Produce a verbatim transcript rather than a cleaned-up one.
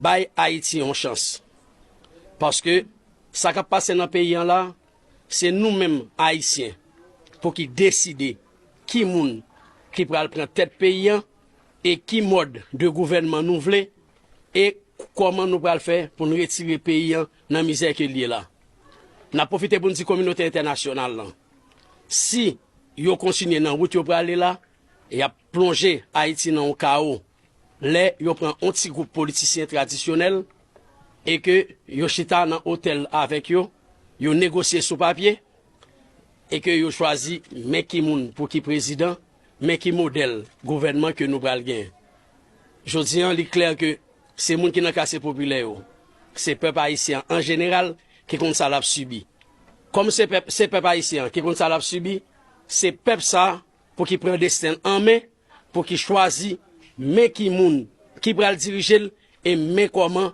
bay Ayiti yon chans. Paske sa k ap pase nan peyi an la, se nou menm Ayisyen pou ki deside ki moun ki pral pran tèt peyi an e ki mòd de gouvènman nou vle e kòman nou pral fè pou n retire peyi an nan mizè ke l ye la. N ap pwofite pou n di kominote entènasyonal lan, si yo kontinye nan wout yo prale la, y ap plonje Ayiti nan yon kawo. Lè yo pran yon ti gwoup politisyen tradisyonèl e ke yo chita nan otèl avèk yo, yo negosye sou papye e ke yo chwazi men ki moun pou ki prezidan, men ki modèl gouvènman ke nou pral genyen. Jodi an, li klè ke se moun ki nan katye popilè yo, se pèp ayisyen an jeneral ki konn sa l ap sibi. Kòm se pèp, se pèp ayisyen an ki konn sa l ap sibi, se pèp sa a pou ki pran desten l an men, pou ki chwazi men ki moun ki pral dirije l e men kòman